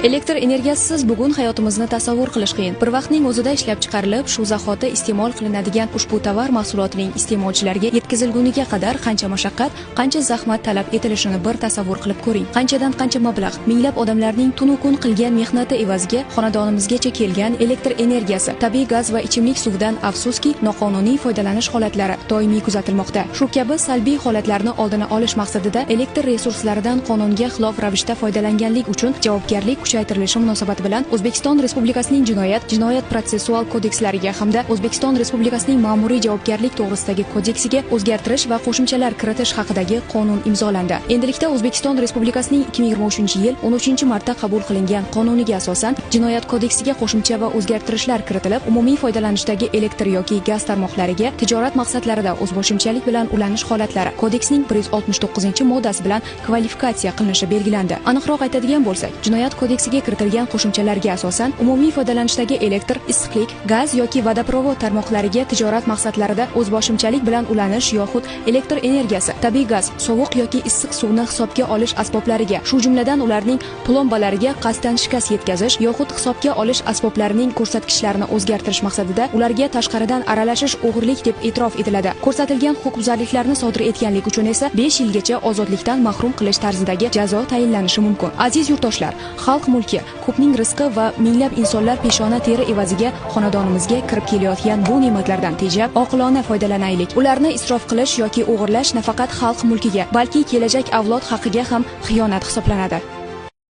Elektr energiyasisiz bugun hayotimizni tasavvur qilish qiyin. Bir vaqtning o'zida ishlab chiqarilib, shu zahoti iste'mol qilinadigan ushbu tovar mahsulotining iste'molchilarga yetkazilguniga qadar qancha mashaqqat, qancha zahmat talab etilishini bir tasavvur qilib ko'ring. Qanchadan qancha mablag', minglab odamlarning tunu kun qilgan mehnati evaziga xonadonimizgacha kelgan elektr energiyasi, tabiiy gaz va ichimlik suvidan, afsuski, noqonuniy foydalanish holatlari doimiy kuzatilmoqda. Shu kabi salbiy holatlarni oldini olish maqsadida elektr resurslaridan qonunga xilof ravishda foydalanganlik uchun javobgarlik kuchaytirilishi munosabati bilan O'zbekiston Respublikasining jinoyat, jinoyat protsessual kodekslariga hamda O'zbekiston Respublikasining Ma'muriy javobgarlik to'g'risidagi kodeksiga o'zgartirish va qo'shimchalar kiritish haqidagi qonun imzolandi. Endilikda O'zbekiston Respublikasining 2023-yil 13-martda qabul qilingan qonuniga asosan Jinoyat kodeksiga qo'shimcha va o'zgartirishlar kiritilib, umumiy foydalanishdagi elektr yoki gaz tarmoqlariga tijorat maqsadlarida o'zboshimchalik bilan ulanish holatlari kodeksning 169-moddasi bilan kvalifikatsiya qilinishi belgilandi. Aniqroq aytadigan bo'lsak, Jinoyat kodeksiga kiritilgan qo'shimchalarga asosan umumiy foydalanishdagi elektr, issiqlik, gaz yoki vodoprovod tarmoqlariga tijorat maqsadlarida o'zboshimchalik bilan ulanish yoxud elektr energiyasi, tabiiy gaz, sovuq yoki issiq suvni hisobga olish asboblariga, shu jumladan ularning plombalariga qasddan shikast yetkazish yoxud hisobga olish asboblarining ko'rsatkichlarini o'zgartirish maqsadida ularga tashqaridan aralashish o'g'irlik deb e'tirof etiladi. Ko'rsatilgan huquqbuzarliklarni sodir etganlik uchun esa 5 yilgacha ozodlikdan mahrum qilish tarzidagi jazo tayinlanishi mumkin. Aziz yurtdoshlar, xalq mulki, ko'pning rizqi va minglab insonlar peshona teri evaziga xonadonimizga kirib kelayotgan bu ne'matlardan tejab, oqilona foydalanaylik. Ularni isrof qilish yoki o'g'irlash nafaqat xalq mulkiga, balki kelajak avlod haqiga ham xiyonat hisoblanadi.